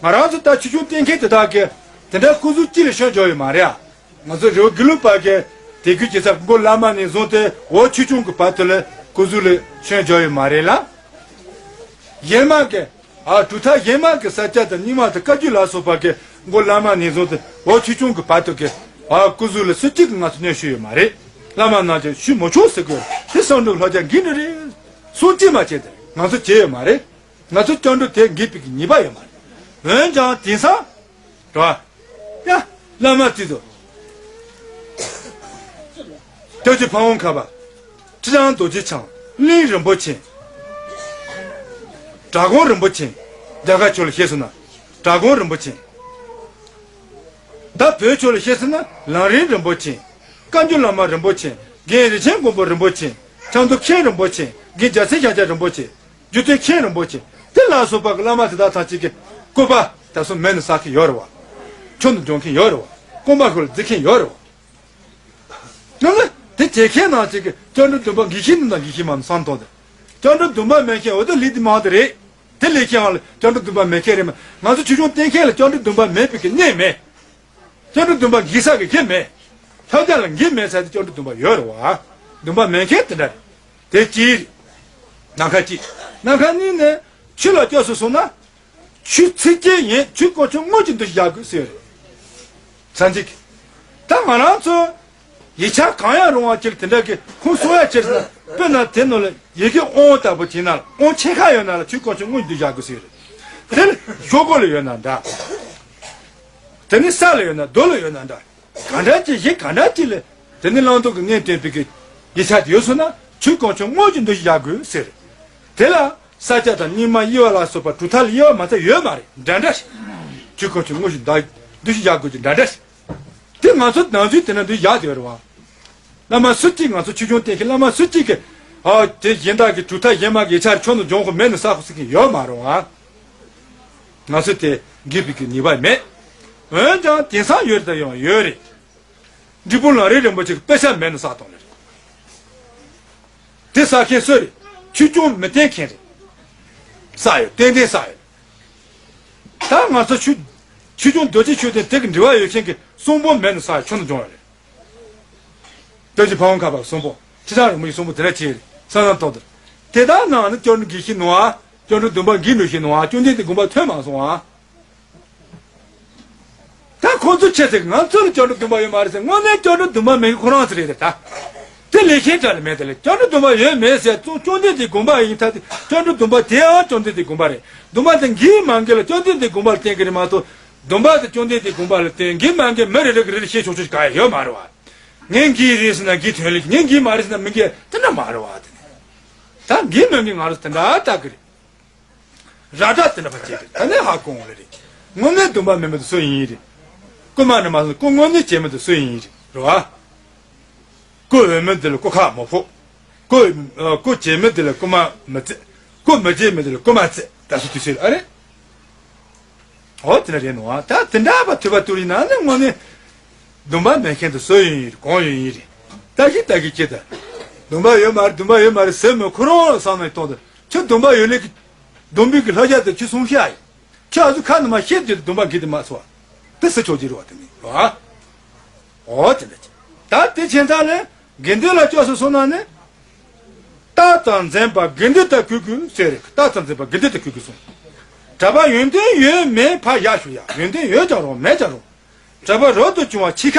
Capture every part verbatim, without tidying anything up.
ང་རང་ཚོ་ད་ཆོས་སྐྱོང་བསྟེན་མཁན་དེ་དག་གིས་དེ་འདྲ་སྐུ་གཟུགས་གཅིག་ལ་ཤོན་འཇོག་ཡོད་མ་རེད་ཨ། ང་ཚོ་རི་བོ་དགེ་ལུགས་པ་གི་དད་གུས་བྱེད་ས་མགོ་བླ་མ་ནས་བཟུང་སྟེ་འོག་ཆོས་སྐྱོང་གི་བར་དུ་ལ་སྐུ་གཟུགས་ལ་ཤོན་འཇོག་ཡོད་མ་རེད་ལ། གཞན་མ་གི་ཨ་གྲུབ་མཐའ་གཞན་མ་གི་ས་སྐྱ་དང་རྙིང་མ་དང་བཀའ་བརྒྱུད་ལ་སོགས་པ་གི་མགོ་བླ་མ་ནས་བཟུང་སྟེ་འོག་ཆོས་སྐྱོང་གི་བར་དུ་གི་ཨ་སྐུ་གཟུགས་ལ་སུ་གཅིག་གིས་ང་ཚོ་གནོན་ཤུགས་ཡོད་མ་རེད། བླ་མ་རྣམས་ཀྱིས་ཞུ་མི་ཆོག་ཟེར་གི་ཡོད་རེད། དེ་བསམ་གྲུབ་ལྷ་རྒྱལ་འགན་འདྲ་རེད། སྲོག་གཅོད་མ་བྱས་ཏེ་ང་ཚོ་བྱས་ཡོད་མ་རེད། ང་ཚོ་སྐྱབས་འགྲོ་དེ་འགེབས་པའི་ཉེས་པ་ཡོད་མ་རེད། འོན་ཀྱང་དེང་སང་རེད་བ། ཡ། བླ་མ་དེ་ཚོ། སྐྱབས་རྗེ་ཕ་བོང་ཁ་པ། ཁྲི་བྱང་རྡོ་རྗེ་འཆང་། གླིང་རིན་པོ་ཆེ། བྲག་གོང་རིན་པོ་ཆེ། རྒྱ་གར་ཕྱོགས་ལ་བཤད་སོང་ན། བྲག་གོང་རིན་པོ་ཆེ། ད་བོད་ཕྱོགས་ལ་བཤད་སོང་ན་ལམ་རིམ་རིན་པོ་ཆེ། བཀའ་འགྱུར་བླ་མ་རིན་པོ་ཆེ། རྒན་རིན་ཆེན་མགོན་པོ་རིན་པོ་ཆེ། ཕྱག་མཛོད་མཁན་རིན་པོ་ཆེ། རྒན་རྒྱལ་མཚན་ཤཱཀྱ་རིན་པོ་ཆེ། རྒྱུ་སྟོན་མཁན་རིན་པོ་ཆེ། དེ་ལ་སོགས་པ་གི་བླ་མ་དེ་དག་ཐམས་ཅད་ཀྱི་སྐུ་པར་ད་སོ་མེ་ནས་བསགས་མཁན་ཡོད་རེད་བ། ཁྱོན་དུ་འཇོག་མཁན་ཡོད་རེད་བ། རྐང་པ་ཤོར་ལ་རྫི་མཁན་ཡོད་རེད་བ། ཡང་ན་དེ་བྱེད་མཁན་ནང་གཅིག་གི་སྐྱབས་འགྲོ་བདུན་པ་འགེབས་ཤེས་ནི་དང་འགེབས་ཤེས་མ་ནི་བསམ་དོན་དེ། སྐྱབས་འགྲོ་བདུན་པ་མེད་མཁན་འོ་དེ་ལས་དེ་མང་དེ་རེད། དེ་ལས་མཁན་བ་ལ་སྐྱབས་འགྲོ་བདུན་པ་མེད་མཁན་རེད་མ། ང་ཚོ་ཆོས་སྐྱོང་བསྟེན་མཁན་ལ་སྐྱབས་འགྲོ་བདུན་པ་མེད་པའི་གི་གནས་མེད། སྐྱབས་འགྲོ་བདུན་པ་འགེབས་ས་གི་གཞི་མེད། ལྷ་རྒྱལ་ལ་འགེབས་མེད་ས་དེ་སྐྱབས་འགྲོ་བདུན་པ་ཡོད་རེད་བ། བདུན་པ་མེད་མཁན་དེ་འདྲ་རེད། དེ་གཅིག་རེད། ནམ་མཁའ་གཅིག་ནམ་མཁའ་གཉིས་ནས་ཆོས་ལ་སྐྱབས་སུ་སོང་ན། ཆོས་ཚིག་གཅིག་ཡིན། ཆོས་དཀོན་མཆོག་དངོས་ཀྱི་འདུ་ཤེས་བཞག་དགོས་ཟེར་ཡོད་རེད། ཚན་གཅིག་ད་ང་རང་ཚོ་ཡིག་ཆ་གང་ཡང་རུང་བ་ཅིག་དེ་འདྲ་གི་ཁུངས་གསོག་ཡ་ཅིག་ཟེར་ན་དཔེར་ན་དེ་ནང་ལ་ཡི་གེ་ཨོང་ལྟ་བུ་བྱས་ན་ལ་ཨོང་ཆེ་ཁ་ཡོད་ན་ལ་ཆོས་དཀོན་མཆོག་དངོས་ཀྱི་འདུ་ཤེས་བཞག་དགོས་ཟེར་ཡོད་རེད། དེ་ལ་ཤོག་གུ་ལ་ཡོད་ན་འདྲ། དེ་ནི་ས་ལ་ཡོད་ན་རྡོ་ལ་ཡོད་ན་འདྲ། གང་འདྲ་ཅིག་གཞི་གང་འདྲ་ཅིག་ལ་དེ་ནི་བླང་དོར་གྱི་ངོས་སྟོན་པའི་གི་ཡིག་ཆ་དེ་ཡོད་སོང་ན་ཆོས་དཀོན་མཆོག་དངོས་ཀྱི་འདུ་ཤེས་བཞག་དགོས་ཟེར། དེ་ལ་ས་སྐྱ་དང་རྙིང་མ་དབྱེ་བ་ལ་སོགས་པ་གྲུབ་མཐའ་ལ་དབྱེ་བ་མ་ཚད་ཡོད་མ་རེད། འདྲ་འདྲ་ཞིག་ཆོས་དཀོན་མཆོག་དངོས་ཀྱི་འདུ་འདུ་ཤེས་བཞག་དགོས་ཀྱི་འདྲ་འདྲ་ཞིག་དེ་ང་ཚོ་ནང་ཚུལ་དེ་འདྲ་འདུ་བཞག་དེ་ཡོད་རེད་བ། བླ་མ་སུ་གཅིག་ང་ཚོ་ཆོས་སྐྱོང་བསྟེན་མཁན་བླ་མ་སུ་གཅིག་གིས་ཨ་དེ་གཞན་དག་གི་གྲུབ་མཐའ་གཞན་མ་གི་ཡིག་ཆ་ཆོས་དང་འབྱུང་ཁུངས་མེད་ནས་བསགས་ཟེར་མཁན་ཡོད་མ་རེད་བ། ང་ཚོ་དེ་འགེབས་པའི་གི་ནུས་པ་མེད། འོན་ཀྱང་དེང་སང་ཡོད་རེད་ད་ཡང་ཡོད་རེད། འབྲས་སྤུངས་ལམ་རིམ་རིན་པོ་ཆེ་གི་དཔེ་ཆ་མེད་ནས་བསགས་བཏང་ནི་རེད། དེ་བསགས་མཁན་སུ་རེད། ཆོས་སྐྱོང་མི་བསྟེན་མཁན་རེད། བསགས་ཡོད་ཏན་ཏན་བསགས་ཡོད། ད་ང་ཚོ་ཆོས་ཆོས་སྐྱོང་རྡོ་རྗེ་ཆོས་དང་དེ་གི་འབྲེལ་བ་ཡོད་མཁན་གི་གསུང་འབུམ་མེད་ནས་བསགས་ཡོད་ཆོས་དང་འབྱུང་བ་རེད། རྡོ་རྗེ་ཕ་བོང་ཁ་པ་གསུང་འབུམ་ཁྲི་བྱང་རིན་པོ་ཆེའི་གསུང་འབུམ་དེ་འདྲ་བྱས་རེད་བསམ་བསམ་ཐོག་ཏུ། དེ་དག་ནང་ནས་སྐྱབས་འགྲོ་འགེབས་ཤེས་ནོར་བ། སྐྱབས་འགྲོ་བདུན་པ་འགེབས་མི་ཤེས་ནོར་བ། བཅོམ་ལྡན་འདས་དགོངས་པ་ཐོས་མ་སོང་བ། ད་ཁོང་ཚོ་ཆེ་ཚེ་ང་ཚོ་ལ་སྐྱབས་འགྲོ་བདུན་པ་ཡོད་མ་རེད་ཟེར། དངོས་གནས་སྐྱབས་འགྲོ་བདུན་པ་མེད་མཁན་ཁོ་རང་ཚོ་རེད་དེ་ད། དེ་ལས་ཤེས་དྲག་ལ་མེད་དེ་ལས་སྐྱབས་འགྲོ་བདུན་པ་ཡོད་མེད་ཟེར་ཙང་བཅོམ་ལྡན་འདས་དགོངས་པ་ཡིན་ཐ་དེ་སྐྱབས་འགྲོ་བདུན་པ་དེའང་བཅོམ་ལྡན་འདས་དགོངས་པ་རེད། བདུན་པ་དེ་འགེབས་མ་འགེབས་ལ་བཅོམ་ལྡན་འདས་དགོངས་པ་ལ་བརྟེན་གི་རེད་མ་གཏོགས་བདུན་པ་དེ་བཅོམ་ལྡན་འདས་དགོངས་པ་ལ་བརྟེན་འགེབས་མ་འགེབས་མི་རེ་རེ་གི་རེ་རེ་ཤེས་ཆོག་ཆོག་ག་ཡ་ཡོད་མ་རེད་བ། ངས་འགེབས་རེད་ཟེར་ན་འགེབས་དོན་ལས་ངས་འགེབས་མ་རེད་ཟེར་ན་མི་འགེབས་དེ་འདྲ་མ་རེད་བ་དེ་ནི། ད་འགེབས་མ་འགེབས་ང་རང་ཚོ་དེ་འདྲ་ལྟ་གི་རེད། ར་སྒྲ་དེ་འདྲ་བ་བྱས་ཏེ་ད་ནས་ཧ་གོ་འོང་ལེ་རེད། དངོས་གནས་སྡོམ་པ་མེད་མི་དེ་སུ་ཡིན་རེད། རྐུན་མ་ནི་མ་སོང་རྐུ་དངོས་གནས་བྱེད་མི་དེ་སུ་ཡིན་རེད་རེད་བ། རྐུ་འོས་མི་དེ་ལ་རྐུ་ཁག་མ་ཕོག་རྐུ་རྐུ་བྱེད་མི་དེ་ལ་རྐུ་མ་མི་བཙལ། རྐུ་མི་བྱེད་མི་དེ་ལ་རྐུ་མ་བཙལ་ད་སུ་དུས་སུ་ཨ་རེད། འོ་དེ་འདྲ་རེད་ནོ། ད་དེ་འདྲ་བ་ཐོས་པ་ཐུབ་རེད་ན་ནི་དངོས་གནས་སྡོམ་པ་མེད་མཁན་དེ་སུ་ཡིན་རེད་གང་ཡིན་རེད། ད་ཞིག་ད་གི་ཅི་ད། སྡོམ་པ་ཡོད་མ་རེད་སྡོམ་པ་ཡོད་མ་རེད་ཟེར་མི་ཁོ་རང་ལ་བསམ་ནས་གཏོང་དུ་ཁྱོད་སྡོམ་པ་ཡོད་ལེ་གི། སྡོམ་པའི་གི་ལྷ་རྒྱལ་དུ་ཁྱོད་སོང་ཤག་ཡིན། ཁྱོད་ཨ་ཟུ་ཁ་ནི་མ་ཤེས་རྒྱུ་དུ་སྡོམ་པ་འགི་དུ་མ་སོ། དེ་སུ་ཆོག་ཅི་རུ་བ་དེ་ནི་རོ། འོ་དེ་འདྲ་ཅི། ད་དེ་ཆེན་ཚ་ལས་དགེ་འདུན་ལ་ཅོག་སུ་སོང་ན་ནི། རྟགས་དང་འཛིན་པ་དགེ་འདུན་དུ་གུས་དགོས་ཟེར་རེད་རྟགས་དང་འཛིན་པ་དགེ་འདུན་དུ་གུས་དགོས་གསུངས། གྲྭ་པ་ཡོན་ཏན་ཡོད་མེད་ཕར་ཡག་ཞུ་ཡག་ཡོན་ཏན་ཡོད་ཀྱང་རུང་མེད་ཀྱང་རུང་། གྲྭ་པ་རབ་ཏུ་བྱུང་བ་ཕྱི་ཁ་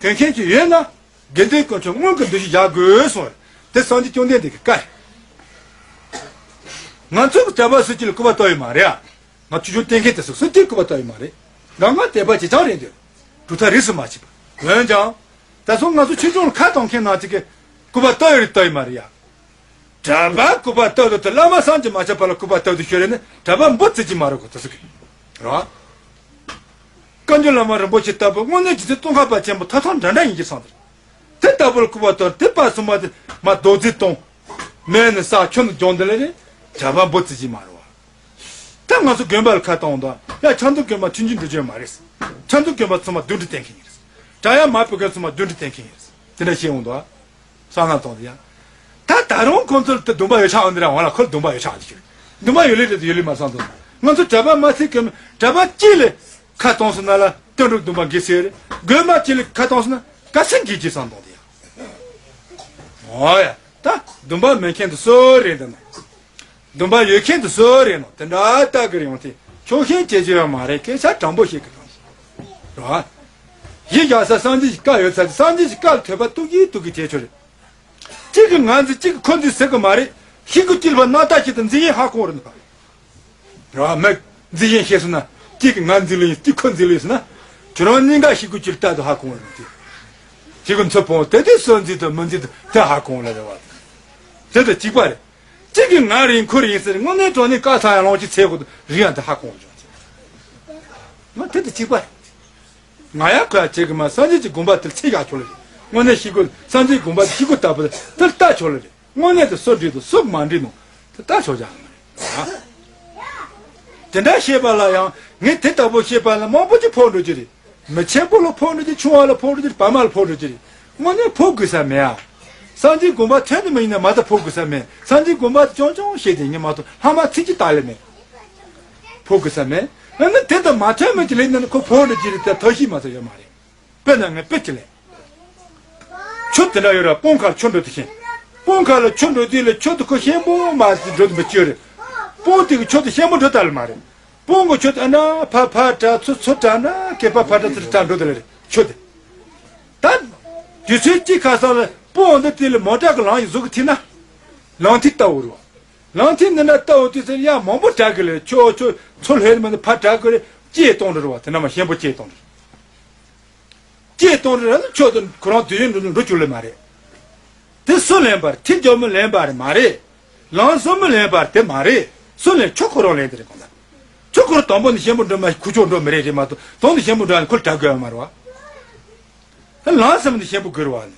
གོན་མཁན་ཅིག་ཡོད་ན། དགེ་འདུན་དཀོན་མཆོག་དངོས་ཀྱི་འདུ་ཤེས་བཞག་དགོས་གསུངས། དེ་སངས་རྒྱས་བཅོམ་ལྡན་འདས་ཀྱི་བཀའ་ཡིན། ང་ཚོ་གི་གྲྭ་པ་སུ་གཅིག་ལ་སྐུར་པ་བཏབ་ཡོད་མ་རེད་ཨ། ང་ཆོས་སྐྱོང་བསྟེན་མཁན་དེ་ཚོ་སུ་གཅིག་སྐུར་པ་བཏབ་ཡོད་མ་རེད། ང་ང་དད་པ་ཇེ་ཆུང་རེད་འདུག་གྲུབ་མཐའ་རིས་སུ་མ་ཆད་པ། འོན་ཀྱང་། ད་སོ་ང་ཚོ་ཆོས་སྐྱོང་ལ་ཁ་གཏོང་མཁན་ནང་གཅིག་གིས་སྐུར་པ་བཏབ་ཡོད་རེད་བཏབ་ཡོད་མ་རེད་ཡ། གྲྭ་པ་སྐུར་པ་བཏབ་འདུག་དེ་བླ་མ་བསམ་གྱིས་མ་ཁྱབ་པ་ལ་སྐུར་པ་བཏབ་འདུག་ཤོད་རེད་ནི་གྲྭ་པ་འབུ་བརྩི་གྱི་མ་རེད་གོ་དེ་ཚོ་གི། རེད་བ། བཀའ་འགྱུར་བླ་མ་རིན་པོ་ཆེ་ལྟ་བུ་དངོས་གནས་རྗེ་བཙུན་ཙོང་ཁ་པ་ཆེན་པོ་ཐོབ་ཐང་འདྲ་འདྲ་ཡིན་གྱི་སོང་དེར། དེ་ལྟ་བུར་སྐུར་བ་གཏོར་དེ་པ་སུ་མ་དེ་མ་རྡོག་རྫིས་གཏོང་། མེད་ནི་ས་ཁྱོན་དུ་སྦྱོང་དེ་ལ་རེད། གྲྭ་པ་འབུ་བརྩི་གྱི་མ་རེད་བ། ད་ང་ཚོ་དགོན་པ་ལ་ཁ་བཏང་འོང་དོ། ཡ་ཕྱག་མཛོད་དགོན་པ་ཆུང་ཆུང་འགྲོ་རྒྱུ་མ་རེད། ཕྱག་མཛོད་དགོན་པ་ཚང་མ་བདུན་ཁྲི་བསྟེན་མཁན་ཡིན་རེད། གྲྭ་ཡ་མ་ཕུད་མཁན་ཚང་མ་བདུན་ཁྲི་བསྟེན་མཁན་ཡིན་རེད། དེ་འདྲ་བཤད་འོང་དོ། བསམ་བློ་གཏོང་དེ་ཡ། ད་ད་རུང་ཁོང་ཚོར་དེ་སྡོམ་པ་ཡོད་ཆགས་འོང་དེ་ར་འོང་ལ་ཁོ་ལ་སྡོམ་པ་ཡོད་ཆགས་འདི་ཁྱོད། སྡོམ་པ་ཡོད་ལེ་རེད་དེ་ཡོད་ལེ་མ་བསམ་དོ། ང་ཚོ་གྲྭ་པ་མ་ཚིག་གི་མི་གྲྭ་པ་གཅིག་ལས་ཁ་གཏོང་སོང་ན་ལ་སྟོན་འགྲོ་སྡོམ་པ་འགེལ་ཟེར་རེད། དགོན་པ་གཅིག་ལས་ཁ་གཏོང་སོང་ན་ག་སེ་འགེལ་གྱི་བསམ་གཏོང་དེ་ཡ། འོ་ཡ་ད་སྡོམ་པ་མེད་མཁན་དུ་སོ་རེད་འདི་ན། སྡོམ་པ་ཡོད་མཁན་དུ་སོ་རེད་ནོ་དེ་འདྲ་ལྟ་གི་རེད་ཡོང་དེ་ཆོག་ཤེས་བྱེད་རྒྱུ་ཡང་མ་རེད། སྐད་ཆ་དྲང་པོ་བཤད་གི་རེད་རོ། གཞི་བཞག་ས་སངས་རྒྱས་ཀྱི་བཀའ་ཡོད་ཚར་སངས་རྒྱས་ཀྱི་བཀའ་ལ་ཐོས་པ་གཏུག་གིན་གཏུག་གིན་བྱས་ཆོག་རེད། གཅིག་གིས་ང་འཛིན་གཅིག་གིས་ཁོ་འཛིན་ཟེར་གི་མ་རེད། ཤེས་དགོས་ཀྱི་ལ་བ་སྣ་ཐག་ཆད་དུ་འཛིན་ཡིན་ཧ་གོ་རེད་འདུག་ག་ར་མེད། འཛིན་ཡིན་ཤེས་སོང་ན་གཅིག་གིས་ང་འཛིན་ལ་ཡིན་གཅིག་ཁོ་འཛིན་ལ་ཡིན་སོང་ན་ཁྱོད་རང་གཉིས་ཀ་ཤེས་དགོས་ཀྱི་ལ་ལྟ་དུ་ཧ་གོ་རེད་འདུག་ཤེས་དགོས་ཚོད་སྤོང་དེ་དུས་སོ་འཛིན་དུ་མི་འཛིན་དུ་དེ་ཧ་གོ་ལ་རེད་བ། དེ་དང་གཅིག་པ་རེད། གཅིག་གིས་ང་རེད་ཁོ་རེད་ཟེར་དངོས་གནས་དྲང་གནས་བཀའ་ཚང་ཡང་ལོངས་ཀྱི་ཚེ་གོ་རིག་ཡང་དེ་ཧ་གོ་བྱུང་། ང་དེ་དང་གཅིག་པ་རེད། ང་ཡང་ཁོ་ཡང་བྱེད་གི་མ་སངས་རྒྱས་ཀྱི་དགོངས་པ་དེར་ཚེ་བཞག་ཆོག་ལེ་རེད། དངོས་གནས་ཤེས་དགོས་སངས་རྒྱས་དགོངས་པ་དེ་ཤེས་དགོས་ལྟ་བུ་དེ་ལྟ་ཆོག་ལེ་རེད། དངོས་གནས་དེ་སུ་འགྲིག་དང་སུ་མ་འགྲིག་ནོ་དེ་ལྟ་ཆོག་ཀྱང་མ་རེད། དེ་འདྲ་བཤད་པ་ལ་ཡང་ངས་དེ་ལྟ་བུ་བཤད་པ་ལ་མང་པོ་ཅིག་ཕོག་འགྲོ་རྒྱུ་རེད། མི་ཆེན་པོ་ལ་ཕོག་འགྲོ་རྒྱུ་ཆུང་བ་ལ་ཕོག་འགྲོ་རྒྱུ་རེད་བར་མ་ལ་ཕོག་འགྲོ་རྒྱུ་རེད། དངོས་གནས་ཕོག་དགོས་ས་མེད་ཨ། སངས་རྒྱས་དགོངས་པ་ཐོན་ནི་མ་ཡིན་ན་མ་གཏོགས་ཕོག་དགོས་ས་མེད། སངས་རྒྱས་དགོངས་པ་རྐྱང་རྐྱང་བཤད་དེ་ངས་མ་གཏོགས་ལྷག་མ་ཚིག་གཅིག་དག་ལེ་མེད། ཕོག་དགོས་ས་མེད། ཨ་ནི་དེ་དང་མ་ཐོན་མི་གྱི་ལས་ནི་ཁོ་ཕོག་འགྲོ་རྒྱུ་རེད་དེ་ཐབས་ཤེས་མ་ཚོ་ཡོད་མ་རེད། དཔེར་ན་ངས་དཔེ་ཅིག་ལེན། ཆུ་དེ་འདྲ་ཡོད་ར་སྤང་ཁར་ཆུ་འགྲོ་དུས་ཤིང་། སྤང་ཁ་ལ་ཆུ་འགྲོ་དུས་ལ་ཆུ་དེ་ཁོ་ཤེན་པོ་མ་འགྲོ་དུ་མི་སྐྱོ་རེད། སྤང་དེ་གི་ཆུ་དེ་ཤེན་པོ་འགྲོ་ད་ལ་མ་རེད། སྤང་གི་ཆུ་དེ་ཨ་ན་ཕ་ཕ་དྲ་ཚུ་ཚུ་དྲ་ན་སྐེད་པ་ཕ་དྲ་ཚུ་དྲ་འགྲོ་དེ་ལ་རེད་ཆུ་དེ། ད། དུས་ཚོད་གཅིག་ཁ་སང་ལ་སྤང་འདི་དེ་ལ་མོ་ཊ་གི་ལམ་ཡི་གཟུགས་གི་ཐིག་ན། ལམ་ཐིག་ལྟ་བུ་རེད་བ། ལམ་ཐིག་འདི་འདྲ་ལྟ་བུ་དུས་ཚོད་ཡ་མང་པོ་དྲ་གི་ལ་ཆུ་ཆུ་ཚུ་ལྷོད་མི་འདི་ཕ་དྲ་གི་རེད་ཅེས་གཏོང་འགྲོ་རེད་བ་དེ་ན་མ་ཤེན་པོ་ཅེས་གཏོང་འགྲོ། ཅེས་གཏོང་རེ་ར་ནི་ཆོག་ཏུ་ཁོ་རང་དུས་ཡུན་འགྲོ་འགྲོ་བཅུག་ལེ་མ་རེད། དེ་སུ་ལེན་པར་ཐིག་རྒྱབ་མི་ལེན་པར་མ་རེད། ལམ་སོ་མི་ལེན་པར་དེ་མ་རེད། སུ་ལེན་ཆོག་ཁོ་རང་ལེན་དེ་རེད་གང་ལྟར། ཆོག་ཁོ་རང་དང་པོ་ནི་ཤེན་པོ་འགྲོ་མ་ཁུ་ཆོག་འགྲོ་མི་རེད་རེད་མ་གཏོགས་དོན་དུ་ཤེན་པོ་འགྲོ་ནི་ཁོ་དྲག་དགོས་མ་རེད་བ། ལམ་སོ་མི་ནི་ཤེན་པོ་དགོས་རེད་བ།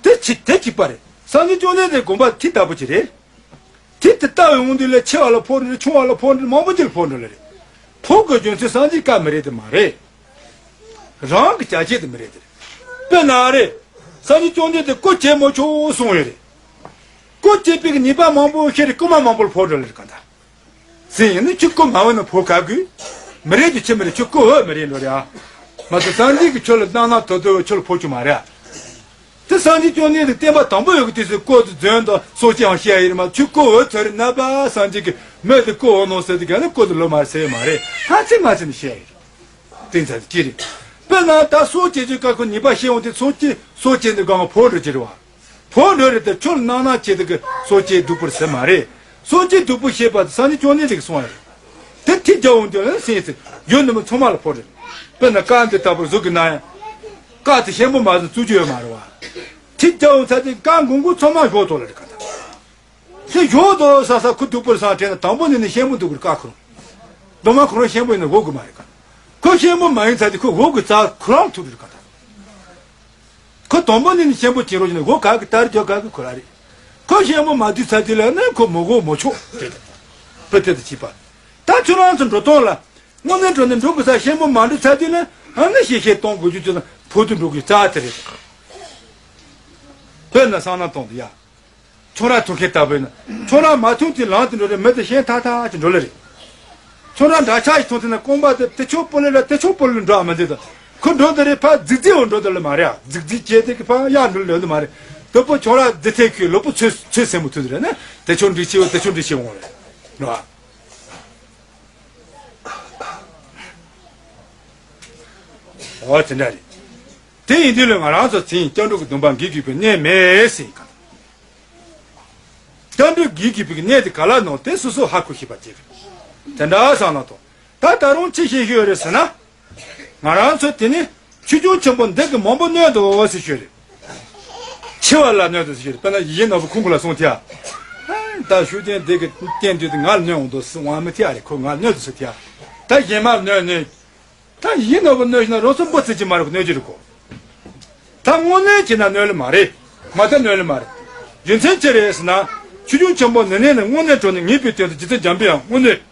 དེ་གཅིག་དེ་གཅིག་པ་རེད། སངས་རྒྱས་བཅོམ་ལྡན་འདས་དགོངས་པ་ཐིག་ལྟ་བུ་ཅིག་རེད། ཐིག་དེ་ལྟ་བའི་དབང་དུ་ལས་ཆེ་བ་ལ་ཕོག་འགྲོ་ཆུང་བ་ལ་ཕོག་འགྲོ་མང་པོ་ཅིག་ལ་ཕོག་འགྲོ་ལ་རེད། ཕོག་དགོས་རྒྱུ་མཚན་སངས་རྒྱས་བཀའ་མི་རེད་དེ་མ་རེད། རང་གི་བྱ་བྱེད་དེ་མི་རེད་དེ་རེད། དཔེར་ན་རེད། སངས་རྒྱས་བཅོམ་ལྡན་འདས་སྐུ་བྱེད་མི་ཆོག་གསུངས་ཡོད་རེད། སྐུ་བྱེད་པའི་ཉེས་པ་མང་པོ་ཤེས་རེད་རྐུན་མ་མང་པོ་ལ་ཕོག་འགྲོ་ལ་རེད་གང་ལྟར། ཟིན་ཡིན་ནི་ཁྱོད་སྐུ་མ་འོས་ན་ཕོག་ག་དགོས། མི་རེད་ཀྱི་ཆི་མི་རེད་ཁྱོད་སྐུ་འོས་མི་རེད་འགྲོ་རེད་ཨ། མ་གཏོགས་སངས་རྒྱས་ཀྱི་ཆོས་ལ་སྣང་ན་དོ་དོ་བའི་ཆོས་ལ་ཕོག་རྒྱུ་མ་རེད་ཨ། དེ་སངས་རྒྱས་བཅོམ་ལྡན་འདས་བསྟན་པ་དང་པོ་ཡོད་གི་དུས་སུ་སྐུ་དེ་རྫོན་དང་སོགས་ཀྱང་བཤད་ཡིན་མ་ཁྱོད་སྐུ་འོས་ཚོད་རེད་ན་པ་སངས་རྒྱས་ཀྱི་མོས་དེ་སྐུ་འོས་ནོ་ཟེར་དེ་ག་ནི་སྐུ་དེ་ལོ་མ་ཟེར་མ་རེད་ཧ་ཚིག་མ་ཚིག་ནི་བཤད་ཡིན། དེ་ཚ་ཅི་རེད། དཔེར་ན་ད་སོགས་ཀྱི་ཀྱི་ཀ་ཁོ་ཉེས་པ་བཤད་འོང་དེ་སོགས་ཀྱི་སོགས་ཀྱི་འདི་གང་ཕོག་འགྲོ་ཀྱི་རེད་བ། ཕོག་འགྲོ་རེད་དེ་ཁྱོད་སྣང་སྣང་བྱེད་དེ་གི་སོགས་ཀྱི་སྡུག་པོར་ཟེར་མ་རེད། སོགས་ཀྱི་སྡུག་པོ་བཤད་པ་དེ་སངས་རྒྱས་བཅོམ་ལྡན་འདས་ཀྱིས་གསུངས་པ་རེད། དེ་ཐིག་རྒྱབ་འོང་དེ་ལ་སེམས་སེ་ཡོད་ནི་མི་ཚང་མ་ལ་ཕོག་རེད། དཔེར་ན་ཀ་འདི་ལྟ་བུར་གཟུགས་ཀྱི་ན་ཡང་། ཀ་དེ་ཤེན་པོ་མ་བཟོ་བཙུགས་རྒྱུ་ཡོད་མ་རེད་བ། ཐིག་རྒྱབ་འོང་ཚར་དེ་ཀ་མགོ་མགོ་ཚང་མ་ཞོག་ཐོག་ལ་རེད་ག་ད། དེ་ཞོག་དོ་ས་ས་ཁུ་སྡུག་པོར་སང་དྲན་ན་དང་པོ་ནས་ནི་ཤེན་པོ་སྡུག་པོར་བཀག་ཁུ་རུང་། གདོང་མ་ཁུ་རུང་ཤེན་པོ་ཡིན་ན་འོག་གི་མ་རེད་ག་ཁོ་ཤེན་པོ་མ་ཡིན་ཚ་དེ་ཁོ་འོག་གི་རྩ་ཁུ་རང་ཐུག་རེད་ག་ད། ཁོ་དང་པོ་ནས་ནི་ཤེན་པོ་བྱེད་རོགས་བྱས་ན་འོག་ག་གི་ལྟར་རྒྱ་ག་གི་ཁོ་ར་རེད། ཁོ་ཤེན་པོ་མ་དུས་ཚ་དེ་ལ་ནི་ཁོ་མོ་འོག་མོ་ཆོག་དེ་དེ། བུ་དེ་དེ་བྱིས་པ། ད་ཁྱོད་རང་ཚོ་འགྲོ་སྟངས་ལ། དངོས་གནས་འགྲོ་ནས་འགྲོ་དགོས་ས་ཤེན་པོ་མ་འགྲོ་ཚ་དེ་ལ་ཨ་ནི་ཤེས་ཤེས་གཏོང་དགོས་རྒྱུ་ཚོ་ཕོ་དུ་འགྲོ་དགོས་རྩ་དེ་རེད། དཔེར་ན་སང་ན་གཏོང་དུ་ཡ། ཁྱོད་རང་ཐུག་མཁན་ལྟ་བུ་ཡིན་ན། ཁྱོད་རང་མ་ཐུག་དུས་ལམ་དུ་འགྲོ་རེད་མི་དེ་ཤེས་ཐག་ཐག་ཅིག་འགྲོ་ལེ་རེད། ཁྱོད་རང་འདྲ་ཆགས་ཤིག་ཐུག་དུས་ན་རྐང་པ་དེ་དེ་ཕྱོགས་སྤོ་ལེ་ར་དེ་ཕྱོགས་སྤོ་ལེ་འགྲོ་བ་མི་འདུག་ད། ཁོ་འགྲོ་དེ་རེད་ཕ་རྫིག་རྫིག་འོ་འགྲོ་དེ་ལེ་མ་རེད་ཨ། རྫིག་རྫིག་བྱས་དེ་གི་ཕ་ཡར་འགྲོ་ལེ་འདུག་མ་རེད། དེ་པོ་ཁྱོད་རང་རྫི་ཐེ་ཁུའི་ལོ་པོ་ཚོས་ཚོས་སེམས་མོ་ཐུག་དེ་རེད་ན་དེ་ཕྱོགས་འགྲིག་ཤེས་འོ་དེ་ཕྱོགས་འགྲིག་ཤེས་འོང་རེད། རེད་བ། འོ་དེ་འདྲ་རེད། དེ་ཡིན་དུས་ལ་ང་རང་ཚོ་ཚེ་ཡིན་སྐྱབས་འགྲོ་གི་སྡོམ་པ་འགེལ་དགོས་པའི་གནས་མེད་ཟེར་ག་སྐྱབས་འགྲོ་འགེལ་དགོས་པའི་གནས་དེ་ག་ལ་ནོ་དེ་སོ་སོ་ཧ་གོ་ཤེས་པ་བྱེད་དགོས། དེ་འདྲ་བསམ་ན་དོ། ད་ད་རུང་ཅི་ཤེས་ཤོས་རེད་ཟེར་ན། ང་རང་ཚོ་དེ་ནི་ཆོས་སྐྱོང་ཆེན་པོ་འདི་གི་མང་པོ་གནོད་དོ་ཟེར་ཤོས་རེད། ཆེ་བ་ལ་གནོད་དོ་ཟེར་ཤོས་རེད། དཔེར་ན་ཡིད་བཞིན་ནོར་བུ་ཁོང་གི་ལ་སོང་ཐལ། ད་ཤུགས་ལྡན་འདི་གི་རྟེན་འདུས་དེ་ང་ལ་གནོད་འོང་དོ་ཟེར་དབང་མི་ཐལ་རེད། ཁོ་ང་ལ་གནོད་དོ་ཟེར་ཐལ། ད་གཞན་མ་གནོད་གནོད། ད་ཡིད་ནོར་བུ་གནོད་ཤེས་ན་རང་སོ་འབུ་ཚིག་ཅིག་མ་རེད་གནོད་ཀྱི་རེད་ཁོ། ད་དངོས་གནས་བྱས་ན་གནོད་ལེ་མ་རེད། མ་ད་གནོད་ལེ་མ་རེད། རྒྱུ་མཚན་ཅི་རེད་ཟེར་ན། ཆོས་སྐྱོང་ཆེན་པོ་ནི་ནི་ནི་དངོས་གནས་དྲང་ནས་ངེས་པའི་དོན་དུ་རྗེ་བཙུན་འཇམ་པའི་དབྱངས་དངོས་གནས།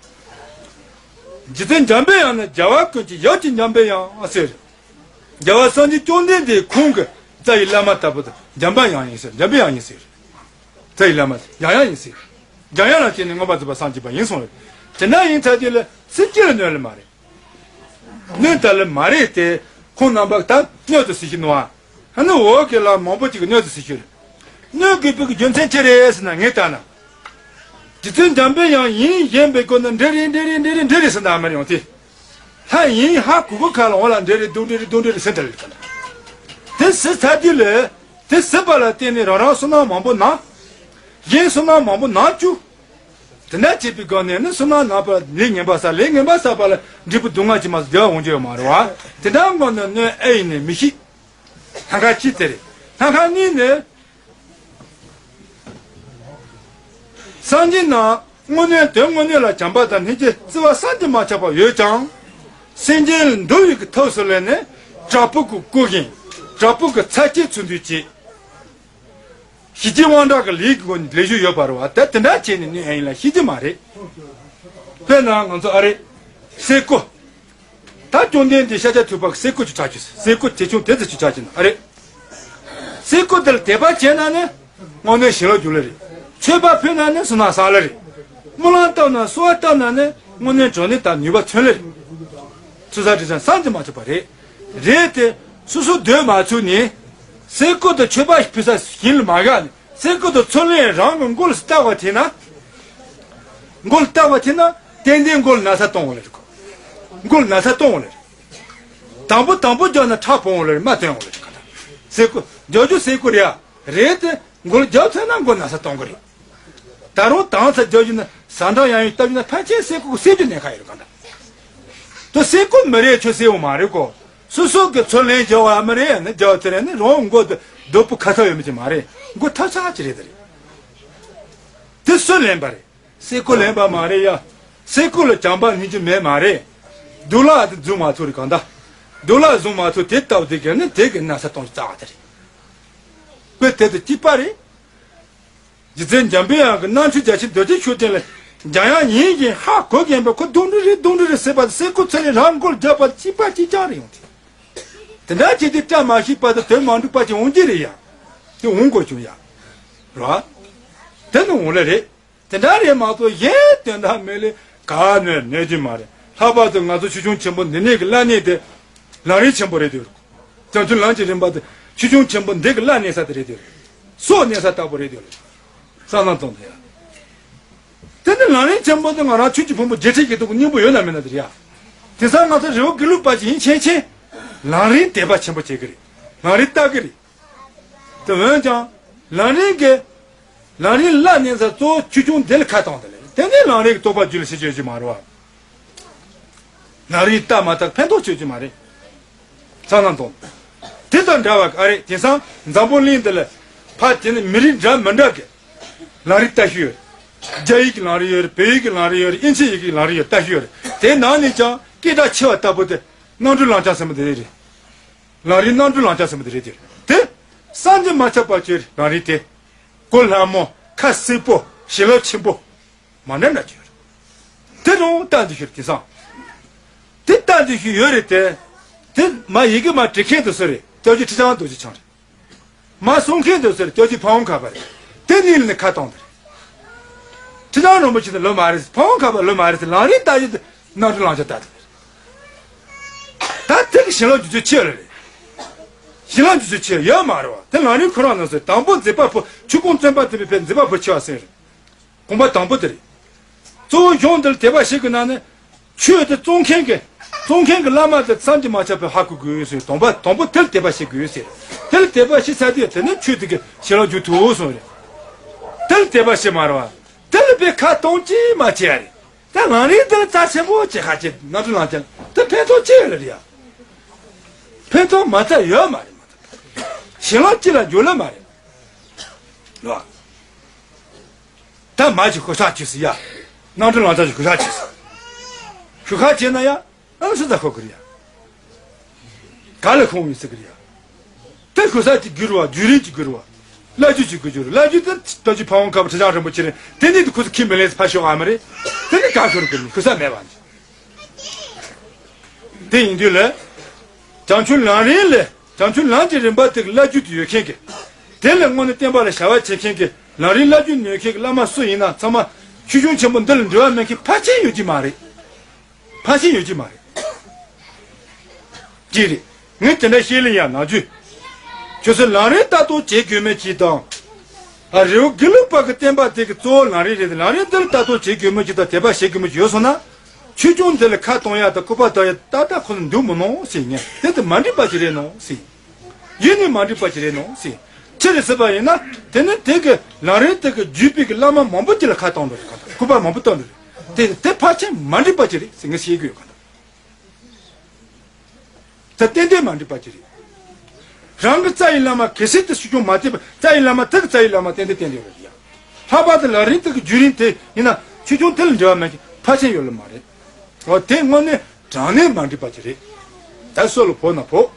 རྗེ་བཙུན་འཇམ་པའི་དབྱངས་ནི་རྒྱལ་བ་ཀུན་གྱི་ཡབ་ཀྱི་འཇམ་པའི་དབྱངས་ཟེར། རྒྱལ་བ་སངས་རྒྱས་བཅོམ་ལྡན་འདས་ཁོང་གི་རྩ་བའི་བླ་མ་ལྟ་བུ་དང་འཇམ་པའི་དབྱངས་ཡིན་ཟེར། འཇམ་པའི་དབྱངས་ཡིན་ཟེར། རྩ་བའི་བླ་མ་ཡང་ཡང་ཡིན་ཟེར། འཇམ་དབྱངས་ལ་བརྟེན་ནས་མངོན་པར་རྫོགས་པར་སངས་རྒྱས་པ་ཡིན་གསུངས་རེད། དེ་འདྲ་ཡིན་ཚར་དུས་ལ་སེམས་ཅི་ལ་གནོད་ལེ་མ་རེད། གནོད་ད་ལེ་མ་རེད་དེ། ཁོང་རྣམ་པ་ད་གནོད་དུ་སྲིད་ཀྱི་ནོ། ཨ་ནི་འོག་གི་ལ་མང་པོ་ཅིག་གི་གནོད་དུ་སྲིད་ཀྱི་རེད། གནོད་དགོས་པའི་རྒྱུ་མཚན་ཅི་རེད་ཟེར་ན། ངས་ལྟ་ན། རྗེ་བཙུན་འཇམ་པའི་དབྱངས་ཡིན་ཞེན་པའི་སྒོ་ནས་འདྲེ་རེད་འདྲེ་རེད་འདྲེ་རེད་འདྲེ་རེད་ཟེར་ན་མ་ཡོང་དེ། ལྷ་ཡིན་ཧ་གོ་གོ་ཁ་ལ་འོ་ལ་འདྲེ་རེད་དུང་འདྲེ་རེད་དུང་འདྲེ་རེད་ཟེར་འདྲ་རེད་ཁ་ན། དེ་ཟེར་ཚར་དུས་ལས། དེ་ཟེར་བ་ལ་བརྟེན་ནས་རང་རང་བསོད་ནམས་མང་པོ་ནང་། གཞན་བསོད་ནམས་མང་པོ་ནང་བཅུག་དེ་འདྲ་བྱེད་པའི་སྒང་ནས་ནི་བསོད་ནམས་ནང་པ་ལས་ངན་པ་བསགས། ལས་ངན་པ་བསགས་པ་ལ་འབྲས་བུ་སྡུག་བསྔལ་གྱིས་མ་བསྡུ་བ་འོང་རྒྱུ་ཡོད་མ་རེད་བ། དེ་འདྲ་སྒང་ནས་གནོད་ཨེ་ཡིན་ནས་མི་ཤེས། སྣ་ཁ་གཅིག་དེ་རེད། སྣ་ཁ་གཉིས་ནས། སངས་རྒྱས་རྣམས་དངོས་གནས་དོན་དངོས་གནས་ལ་བྱམས་པ་དང་སྙིང་རྗེ་བརྩེ་བ་བསམ་གྱིས་མ་ཁྱབ་པ་ཡོད་ཀྱང་། སེམས་ཅན་ལ་འདུལ་བའི་གི་ཐབས་སུ་ལེན་ནས་དྲག་པོ་གི་སྐུ་བཞེངས། དྲག་པོ་གི་ཚར་གཅོད་ཚུར་འདུས་བྱེད། ཞི་བྱེད་དབང་དྲག་གི་ལས་ཀྱི་སྒོ་ནས་ལས་ཞུགས་ཡོད་པ་རེད་བ། ད་དེ་འདྲ་བྱས་ནས་གནོད་ཨེ་ཡིན་ལ་ཤེས་ཀྱི་མ་རེད། དཔེར་ན་ང་ཚོ་ཨ་རེ། སེ་གོ། ད་བཅོམ་ལྡན་འདས་ཤཱཀྱ་ཐུབ་པ་གི་སེ་གོ་ཅིག་ཆགས་ཀྱི། སེ་གོ་ཆེ་ཆུང་དེ་ཚོ་ཅིག་ཆགས་ཀྱི་ན་ཨ་རེ། སེ་གོ་དེ་ལ་དད་པ་བྱས་ན་ནི། དངོས་གནས་ཞིང་ལ་འགྱུར་ལེ་རེད། མཆོད་པ་ཕུལ་ན་ནི་བསོད་ནམས་བསགས་ལེ་རེད། སྨོན་ལམ་བཏབ་ན་གསོལ་བ་བཏབ་ན་ནི་དངོས་གནས་འབྱོར་ནི་དང་ནུས་པ་ཐོན་ལེ་རེད། ཚུལ་ས་དྲི་ས་བསམ་གྱིས་མ་ཁྱབ་པ་རེད། རེད་དེ། སོ་སོ་སྡོད་མ་ཚུགས་ནི། སེ་གོ་དང་མཆོད་པ་ཕུལ་ས་ཞིང་ལ་མ་བཞག་ནི། སེ་གོ་དང་ཚུར་ལེན་རང་གི་མགོ་ལ་བཏགས་པ་དེ་ན། མགོ་ལ་བཏགས་པ་དེ་ན་ཏན་ཏན་མགོ་ལ་ན་ཚ་གཏོང་བ་ལེ་རེད་ཁོ། མགོ་ལ་ན་ཚ་གཏོང་བ་ལེ་རེད། དང་པོ་དང་པོ་རྒྱག་ན་ཁྲག་སྦོམ་བ་ལེ་རེད། རྨ་བཏོན་བ་ལེ་རེད། ག་ད། སེ་གོ་རྒྱག་རྒྱུ་སེ་གོ་རེད་ཡ། རེད་དེ། མགོ་ལ་རྒྱག་ཚར་ན་མགོ་ན་ཚ་གཏོང་གི་རེད། ད་རུང་དྭངས་ས་རྒྱག་རྒྱུ་ན་ཟ་འཕྲང་ཡང་ཡང་བཏབ་རྒྱུ་ན་ཕལ་ཆེར་སེ་གོ་གི་སེ་རྒྱུ་ནས་ཁ་ཡོད་རེད་ག་ད། དོ་སེ་གོ་མི་རེད་ཁྱོད་སེ་འོ་མ་རེད་གོ། སོ་སོ་གི་ཚུར་ལེན་རྒྱག་བ་མི་རེད། ཡང་ན་རྒྱག་ཚེ་རེད་ནི་རང་མགོ་དུ་རྡོ་པོ་ཁ་ཚ་ཡོད་མི་ཅིག་མ་རེད། མགོ་ཐག་ཆག་ཅིག་རེད་དེ་རེད། དེ་སུ་ལེན་པ་རེད། སེ་གོ་ལེན་པ་མ་རེད་ཡ། སེ་གོ་ལ་བྱམས་པ་སྙིང་རྗེ་མེད་མ་རེད། དུག་ལག་དེ་བཟུང་མ་ཚུགས་རེད་གང་ལྟ། དུག་ལག་བཟུང་མ་ཚུགས་དེ་ལྟ་བུ་དེ་གས་ནི་དེ་གི་ན་ཚ་གཏོང་རྩ་བ་དེ་རེད། དཔེ་དེ་དང་གཅིག་པ་རེད། རྗེ་བཙུན་འཇམ་པའི་དབྱངས་ཀྱི་རྣམ་འཕྲུལ་རྒྱ་ཆེན་རྡོ་རྗེ་ཤུགས་ལྡན་ལ་འཇམ་དབྱངས་ཡིན་ཞེས་ཧ་གོ་མཁན་པ་ཁོ་དུག་སྦྲུལ་རེད་དུག་སྦྲུལ་རེད་ཟེར་བ་དེ་སེ་གོ་ཚུར་ལེན་རང་མགོ་ལ་རྒྱག་པ་གཅིག་པ་གཅིག་རྐྱང་རེད་ཡོང་དེ། དེ་འདྲ་བྱས་ཏེ་བཀྲ་མ་ཤིས་པ་དང་དོན་མ་འགྲུབ་པ་ཅིག་འོང་གི་རེད་ཡ། དེ་འོང་དགོས་བྱུང་ཡ། རེད་བ། དེ་ནི་འོང་ལེ་རེད། དེ་འདྲ་རེད་མ་གཏོགས་གཞན་དོན་དག་མེད་ལེ། ག་ནས་གནོད་ཀྱི་མ་རེད། ལྷག་པར་དུ་ང་ཚོ་ཆོས་སྐྱོང་ཆེན་པོ་འདི་ནས་ཀྱི་བླ་གནས་དེ་ལམ་རིམ་ཆེན་པོ་རེད་དེ། བྱང་ཆུབ་ལམ་གྱི་རིམ་པ་དེ་ཆོས་སྐྱོང་ཆེན་པོ་འདི་གི་བླ་གནས་ས་དེ་རེད་དེ། སྲོག་གནས་ས་ལྟ་བུ་རེད་དེ། བསམ་བློ་གཏོང་དེ་ཡ། དེ་ནི་ལམ་རིམ་ཆེན་པོ་དེ་ང་རང་ཆོས་ཀྱི་ཕུང་པོ་བརྒྱད་ཁྲི་བཞི་སྟོང་གི་སྙིང་པོ་ཡོད་ན་མེད་ན་དེ་རེད་ཡ། དེང་སང་ང་ཚོ་རི་བོ་དགེ་ལུགས་པ་ཅིག་ཡིན་ཕྱིན་ཆད་ལམ་རིམ་དད་པ་ཆེན་པོ་བྱེད་ཀྱི་རེད། ལམ་རིམ་ལྟ་གི་རེད། དེ་འོན་ཀྱང་། ལམ་རིམ་གྱི། ལམ་རིམ་བླ་གནས་ས་གཙོ་བོ་ཆོས་སྐྱོང་འདི་ལ་ཁ་བཏང་དེ་ལས་དེ་ནས་ལམ་རིམ་གྱི་རྟོགས་པ་རྒྱུད་ལ་ཞིག་བརྗོད་ཀྱི་མ་རེད་བ། ལམ་རིམ་ལྟ་མ་ཐག་ཕན་ཐོགས་བྱེད་ཀྱི་མ་རེད། ཚང་ན་དང་། དེ་དང་འདྲ་བ་ཨ་རེད། དེང་སང་འཛམ་བུ་གླིང་འདི་ལ་ཕ་དེ་ནི་མི་རིགས་འདྲ་མི་འདྲ་གི་ལམ་རིམ་ལྟ་ཤེས་ཡོད་རེད། རྒྱ་ཡིག་གི་ལམ་རིམ་ཡོད་རེད། བོད་ཡིག་གི་ལམ་རིམ་ཡོད་རེད། ཨིན་ཇི་ཡིག་གི་ལམ་རིམ་ཡོད་རེད། ལྟ་ཤེས་ཡོད་རེད། དེ་ནང་ནས་ཀྱང་སྐད་གྲགས་ཆེ་བ་ལྟ་བུ་དེ་རྣམ་གྲོལ་ལམ་སྦྱོང་ཟེར་མི་དེ་རེད། ལམ་རིམ་རྣམ་གྲོལ་ལམ་སྦྱོང་ཟེར་མི་དེ་རེད་དེ། དེ་བསམ་གྱིས་མ་ཁྱབ་པ་ཅིག་རེད། ལམ་རིམ་དེ། གོ་སླ་མོ། ཁ་གསལ་པོ། བྱིན་རླབས་ཆེན་པོ། མ་འདྲ་འདྲ་ཅིག་ཡོད་རེད། དེ་རུང་ལྟ་འདི་ཤོད་དེང་སང་། དེ་ལྟ་འདི་ཤོད་ཡོད་རེད་དེ། དེ་མ་ཡི་གེ་མ་འབྲི་མཁན་དེ་སུ་རེད། སྐྱབས་རྗེ་ཁྲི་བྱང་རྡོ་རྗེ་འཆང་རེད། མ་གསུང་མཁན་དེ་སུ་རེད། སྐྱབས་རྗེ་ཕ་བོང་ཁ་པ་རེད། དེ་གཉིས་ལ་ནི་ཁ་གཏོང་དེ་རེད། ཁྲི་བྱང་རིན་པོ་ཆེ་དེ་ལོ་མ་རེད། ཕ་བོང་ཁ་པ་ལོ་མ་རེད། ལམ་རིམ་ལྟ་ཡི་དེ་རྣམ་གྲོལ་ལམ་སྦྱོང་ལྟ་དེ་རེད། ད་དེ་གི་བྱིན་རླབས་རྒྱུ་ཚོད་ཆེ་རེད། བྱིན་རླབས་རྒྱུ་ཚོད་ཆེ་ཡོད་མ་རེད་བ། དེ་ལམ་རིམ་ཁོ་རང་ནང་སོ་དང་པོ་མཛད་པ་པོ་ཆོས་སྐུ་བཙུན་པ་དེ་བས་མཛད་པ་པོ་ཆེ་བ་ཟེར་རེད། དགོངས་པ་དང་པོ་དེ་རེད། གཙོ་བོ་གཞུང་འདི་ལ་དད་པ་བྱེད་དགོས་ན་ནི། ཆོས་དེ་གཙོ་མཁན་གྱི། གཙོ་མཁན་གྱི་བླ་མ་དེ་བསམ་གྱིས་མ་ཁྱབ་པའི་ཧ་གོ་དགོས་ཟེར། དགོངས་པ་དང་པོ་དེ་ལ་དད་པ་བྱེད་དགོས་ཟེར། དེ་ལ་དད་པ་བྱེད་ཚར་དུས་དེ་ནི་ཆོས་དེ་གི་བྱིན་རླབས་འཇུག་ཐུབ་གསུངས་རེད། དེ་ལ་དད་པ་བྱེད་མ་རེད་བ། དེ་ལ་དཔེ་ཁ་གཏོང་ཅི་མ་བྱེད་ཡ་རེད། ད་ལམ་རིམ་དེ་ལ་རྩ་ཆེན་པོ་བྱེད་ཁ་ཅིག་རྣམ་གྲོལ་ལམ་སྦྱོང་དེ་ཕན་ཐོགས་ཅི་ཡོད་ལ་རེད་ཡ། ཕན་ཐོགས་མ་རྩ་ཡོད་མ་རེད་མ་གཏོགས། བྱིན་རླབས་ཅི་ལ་འཇུག་ལ་མ་རེད། ལོ། ད་མ་ཅིག་ཤོག་ཤག་ཅིག་ཟེར་ཡ། རྣམ་གྲོལ་ལམ་སྦྱོང་ཅིག་ཤོག་ཤག་ཅིག་ཟེར། ཤོག་ཤག་བྱས་ན་ཡ། ཨང་སུ་ད་ཤོག་གི་རེད་ཡ། ག་ལ་ཁོང་ཡིན་ཟེར་གི་རེད་ཡ། དེ་ཤོག་ཤག་ཅིག་བསྒྱུར་བ་བསྒྱུར་རིམ་ཅིག་བསྒྱུར་བ། བླ་བརྒྱུད་ཅིག་བསྒྱུར་བསྒྱུར་བླ་བརྒྱུད་དེ་རྡོ་རྗེ་ཕ་བོང་ཁ་པ་ཁྲི་བྱང་རིན་པོ་ཆེ་རེད། དེ་ནི་དེ་ཁོ་ཚོ་ཁྱིམ་མི་ལས་ཕ་ཤོག་ཨ་མ་རེད། དེ་ནི་ག་ཤོར་གི་རེད། ཤོག་ཤག་མེད་པ་ནི། དེ་ཡིན་དུས་ལ། བྱང་ཆུབ་ལམ་རིམ་ལས། བྱང་ཆུབ་ལམ་གྱི་རིམ་པ་དེ་གི་བླ་བརྒྱུད་དུ་ཡོད་མཁན་གྱི། དེ་ལས་དངོས་གནས་བསྟན་པ་ལ་བྱ་བ་བྱེད་མཁན་གྱི་ལམ་རིམ་བླ་བརྒྱུད་ནོད་མཁན་གྱི་བླ་མ་སུ་ཡིན་ན་ཚང་མ་ ཆོས་སྐྱོང་ཆེན་པོ་འདི་ལ་འབྲེལ་བ་མེད་མཁན་ཕལ་ཆེར་ཡོད་ཀྱི་མ་རེད། ཕལ་ཆེར་ཡོད་ཀྱི་མ་རེད། ཅི་རེད། ངས་དེ་འདྲ་བཤད་ལེ་ཡ་ནང་རྒྱུ། ཁྱོད་ཚོ་ལམ་རིམ་ལྟ་རྟོག་བྱེད་དགོས་མེད་ཅིག་དང་། ཨ་རི་བོ་དགེ་ལུགས་པ་གི་བསྟན་པ་དེ་གི་གཙོ་བོ་ལམ་རིམ་རེད། ལམ་རིམ་འདི་ལ་ལྟ་རྟོག་བྱེད་དགོས་མེད་ཅིག་དང་དད་པ་བྱེད་དགོས་མེད་ཅིག་ཡོད་སོང་ན། ཆོས་སྐྱོང་འདི་ལ་ཁ་གཏོང་ཡ་དང་སྐུར་པ་བཏབ་ཡ་ཏག་ཏག་ཁོ་ཚོ་འདུག་མི་ནོ་ཟེར། ངས་དེ་དེ་མ་འགྲིག་པ་ཅིག་རེད་ནོ་ཟེར། ཡིན་ནི་མ་འགྲིག་པ་ཅིག་རེད་ནོ་ཟེར། ཅི་རེད་ཟེར་བ་ཡིན་ན། དེ་ནི་དེ་གི་ལམ་རིམ་དེ་གི་བརྒྱུད་པའི་གི་བླ་མ་མང་པོ་ཅིག་ལ་ཁ་གཏོང་འགྲོ་རེད། གང་ལྟར་སྐུར་པ་མང་པོ་བཏབ་འགྲོ་རེད། དེ་དེ་ཕལ་ཆེར་མ་འགྲིག་པ་ཅིག་རེད་ཟེར་ངས་བཤད་གི་ཡོད། གང་ལྟར་ད་ཏན་ཏན་མ་འགྲིག་པ་ཅིག་རེད། རང་གི་རྩ་བའི་བླ་མ་གལ་སྲིད་དུ་ཆོས་སྐྱོང་མ་བསྟེན་པ། རྩ་བའི་བླ་མ་དེ་གི་རྩ་བའི་བླ་མ་ཏན་ཏན་ཏན་ཏན་རེད་ཡ། ལྷག་པར་དུ་ལམ་རིམ་དེ་གི་བརྒྱུད་རིམ་དེ་ཡིན་ན་ཆོས་སྐྱོང་དེ་ལ་འབྲེལ་བ་མེད་མཁན་ཕལ་ཆེར་ཡོད་ལ་མ་རེད། འོ་དེ་དངོས་གནས་དྲང་གནས་མ་འགྲིག་པ་ཅིག་རེད། ད་སྲོག་ལ་བོར་ན་བོར།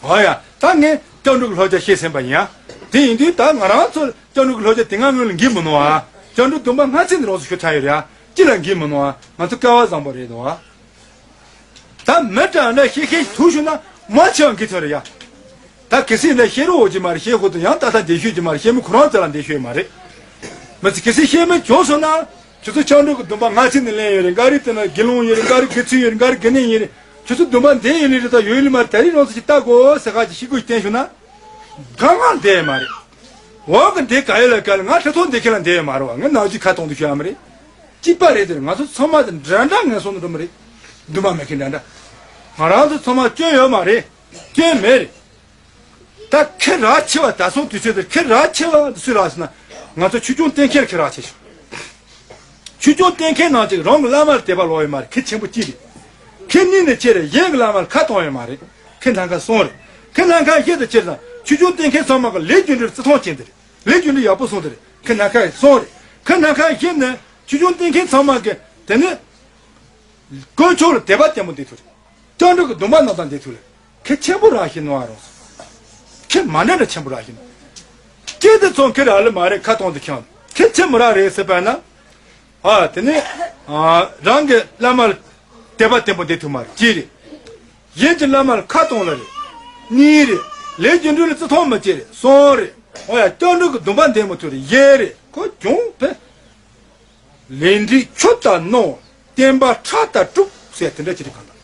འོ་ཡ། ད་ངས་སྐྱབས་འགྲོ་གི་ལྷོད་ཆ་བཤད་ཟིན་པ་ཡིན་ཡ། དེ་ཡིན་དུས་ད་ང་རང་ཚོ་སྐྱབས་འགྲོ་གི་ལྷོད་ཆ་དེ་སྔ་སྔོན་ལ་འགིག་མི་ནོ་ཨ། སྐྱབས་འགྲོ་བདུན་པ་སྔ་ཚེ་ནས་རང་ཚོ་ཤོད་ཚར་ཡོད་རེད་ཨ། ཅི་ལ་འགིག་མི་ནོ་ཨ། ང་ཚོ་སྐལ་བ་བཟང་པོ་རེད་དོ་ཨ། ད་མི་དྲང་འདྲ་ཤེས་ཤེས་ཐུག་ཤོད་ན་མ་ཆེ་བ་འགིག་ཐུབ་རེད་ཡ། ད་གལ་སྲིད་འདྲ་ཤེས་རོགས་འོ་ཅི་མ་རེད། ཤེས་ཧོ་དུ་ཡང་ད་ལྟ་འདས་ཤོད་ཀྱི་མ་རེད། ཤེས་མི་ཁོ་རང་ཙ་ལ་འདས་ཤོད་མ་རེད། མི་ཚེ་གལ་སྲིད་ཤེས་མི་བྱུང་སོང་ན། ཁྱོད་ཚོ་སྐྱབས་འགྲོ་གི་བདུན་པ་སྔ་ཚེ་ནས་ལེན་ཡོད་རེད། འགའ་རེ་དེ་ན་དགེ་སློང་ཡོད་རེད། འགའ་རེ་དགེ་ཚུལ་ཡོད་རེད། འགའ་རེ་དགེ་བསྙེན་ཡོད་རེད། ཁྱོད་ཚོ་བདུན་པ་འདས་ཡོད་ལེ་རེད། ད་ཡོད་ལེ་མ་རེད། ད་རེས་རང་ཚོ་ཅིག་ལྟ་དགོས་ཟེར་ཁ་ཅིག་ཤི་དགོས་བསྟན་བྱུང་ན། གང་གང་འདས་མ་རེད། འོག་གི་འདས་ག་ཡོད་ལ་ག་ལ། ང་ཁྲི་ཐོག་འདས་ཁྱེད་ལ་འདས་ཡོད་མ་རེད་བ། ངས་ནང་ཅིག་ཁ་གཏོང་དུ་ཤོད་ཡ་མ་རེད། གཅིག་པ་རེད། དེར་ང་ཚོ་ཚང་མ་དེ་འདྲ་འདྲ་ངན་སོང་དུ་འགྲོ་མི་རེད། བདུན་པ་མེད་མཁན་འདྲ་འདྲ། ང་རང་ཚོ་ཚང་མ་སྐྱོན་ཡོད་མ་རེད། སྐྱོན་མེད་རེད། ད་ཁེ་རག་ཆེ་བ། ད་སོང་དུས་ཚོད་དེར་ཁེ་རག་ཆེ་བ་འདི་སུས་རག་ཟེར་ན། ང་ཚོ་ཆོས་སྐྱོང་བསྟེན་མཁན་ལ་ཁེ་རག་ཆེ་ཤོས། ཆོས་སྐྱོང་བསྟེན་མཁན་ནང་གཅིག་རང་གི་བླ་མ་ལ་དད་པ་ལོག་ཡོད་མ་རེད། ཁེ་ཆེན་པོ་གཅིག་རེད། ཁེ་གཉིས་ནས་ཆེ་རེད། གཞན་གྱི་བླ་མ་ལ་ཁ་གཏོང་ཡོད་མ་རེད། ཁེ་ནམ་མཁའ་གསུམ་རེད། ཁེ་ནམ་མཁའ་བཞི་དེ་ཆེ་རེད་ན། ཆོས་སྐྱོང་བསྟེན་མཁན་ཚང་མ་གི་ལས་རྒྱུ་འབྲས་བརྩི་མཐོང་ཅན་དེ་རེད། ལས་རྒྱུ་འབྲས་ཡག་པོ་སོང་དེ་རེད། ཁེ་ནམ་མཁའ་གསུམ་རེད། ཁེ་ནམ་མཁའ་བཞི་ནས་ཆོས་སྐྱོང་བསྟེན་མཁན་ཚང་མ་གི་དེ་ནི་དཀོན་མཆོག་ལ་དད་པ་བརྟན་པོ་འདི་ཐུག་རེད། སྐྱབས་འགྲོ་གི་སྡོམ་པ་ནང་དང་འདི་ཐུག་ལ། ཁེ་ཆེན་པོ་རག་ཤེས་ནོ་ཨ་རོ། ཁེ་མ་འདྲ་འདྲ་ཆེན་པོ་རག་ཤེས་ནོ། ཁེ་དེ་ཚོ་ཁེ་རག་ལེ་མ་རེད། ཁ་གཏོང་དུ་ཁྱང་། ཁེ་ཆེན་པོ་རག་རེད་ཟེར་པ་ན། ཨ་དེ་ནི་ཨ་རང་གི་བླ་མ་ལ་དད་པ་བརྟན་པོ་འདི་ཐུག་མ་རེད། གཅིག་རེད། གཞན་གྱི་བླ་མ་ལ་ཁ་གཏོང་ལ་རེད། གཉིས་རེད། ལས་རྒྱུ་འབྲས་ལ་བརྩི་མཐོང་མ་བྱེད་རེད། གསུམ་རེད། འོ་ཡ། སྐྱབས་འགྲོ་གི་སྡོམ་པ་འདི་མ་ཐུག་རེད། བཞི་རེད། ཁོ་གྱོང་བས། ལས་འབྲས་ཆུ་ལྟར་རྣོ། བསྟན་པ་ཁྲག་ལྟར་དཀྲུགས་ཟེར་དེ་འདྲ་ཅིག་རེད། གང་ལྟར།